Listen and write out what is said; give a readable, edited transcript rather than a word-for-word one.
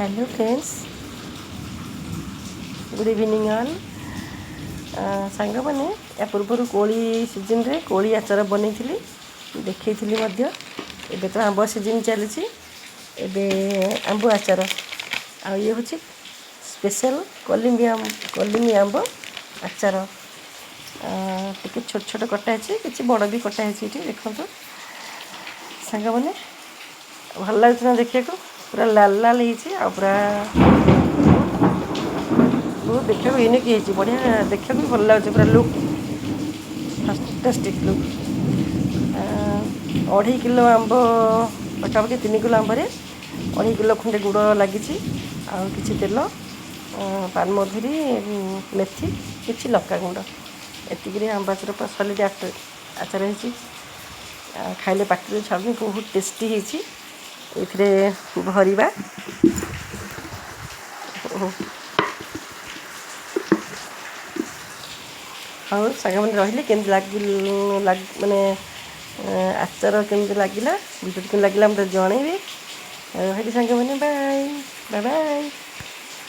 Hello friends, good evening all. ସାଙ୍ଗମାନେ, ୟା ପୂର୍ବରୁ କୋଳି ସିଜିନ୍ରେ କୋଳି ଆଚାର ବନେଇଥିଲି, ଦେଖେଇଥିଲି ମଧ୍ୟ। ଏବେ ତ ଆମ୍ବ ସିଜିନ୍ ଚାଲିଛି, ଏବେ ଆମ୍ବ ଆଚାର। ଆଉ ଇଏ ହେଉଛି ସ୍ପେଶାଲ୍ କଲିମି ଆମ୍ବ ଆଚାର। ଟିକେ ଛୋଟ ଛୋଟ କଟା ହେଇଛି, କିଛି ବଡ଼ ବି କଟା ହେଇଛି ଏଠି। ଦେଖନ୍ତୁ ସାଙ୍ଗମାନେ, ଭଲ ଲାଗୁଛି ନା ଦେଖିବାକୁ? ପୁରା ଲାଲ ଲାଲ ହେଇଛି ଆଉ ପୁରା ବହୁତ ଦେଖିବାକୁ ୟୁନିକ୍ ହେଇଛି। ବଢ଼ିଆ ଦେଖିବାକୁ ବି ଭଲ ଲାଗୁଛି, ପୁରା ଲୁକ୍, ଫାଣ୍ଟାଷ୍ଟିକ୍ ଲୁକ୍। 2.5 କିଲୋ ଆମ୍ବ, ପାଖାପାଖି 3 କିଲୋ ଆମ୍ବରେ 2.5 କିଲୋ ଖଣ୍ଡେ ଗୁଡ଼ ଲାଗିଛି ଆଉ କିଛି ତେଲ, ପାନମଧୁରୀ, ମେଥି, କିଛି ଲଙ୍କା ଗୁଣ୍ଡ। ଏତିକିରେ ଆମ୍ବ ଆଚାର ପୁରା ସଲିଡ଼ ଆଚାର ହେଇଛି। ଖାଇଲେ ପାଟିରୁ ଛାଡ଼ୁନି, ବହୁତ ଟେଷ୍ଟି ହେଇଛି। ଏଇଥିରେ ଭରିବା। ହଉ ସାଙ୍ଗମାନେ, ରହିଲେ। କେମିତି ମାନେ ଆଚାର କେମିତି ଲାଗିଲା, ଭିଡ଼ିଓଟି କେମିତି ଲାଗିଲା ମୋତେ ଜଣେଇବେ। ରହିଲି ସାଙ୍ଗମାନେ, ବାଏ ବାଏ ବାଏ।